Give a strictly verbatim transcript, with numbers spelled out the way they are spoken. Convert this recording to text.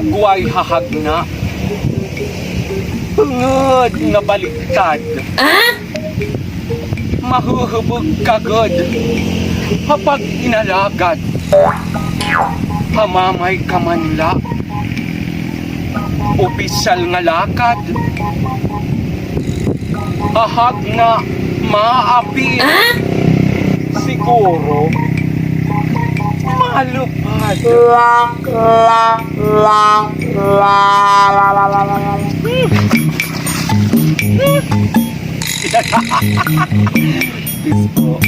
Guway hahagna. Hungod nga baliktad. Ah? Mahuhubog ka gud ha pag-inalagad. Hamamay ka man la. Opisyal nga lakad. Hahagna, maapil. Ah? Siguro, malupad. Diyos ko.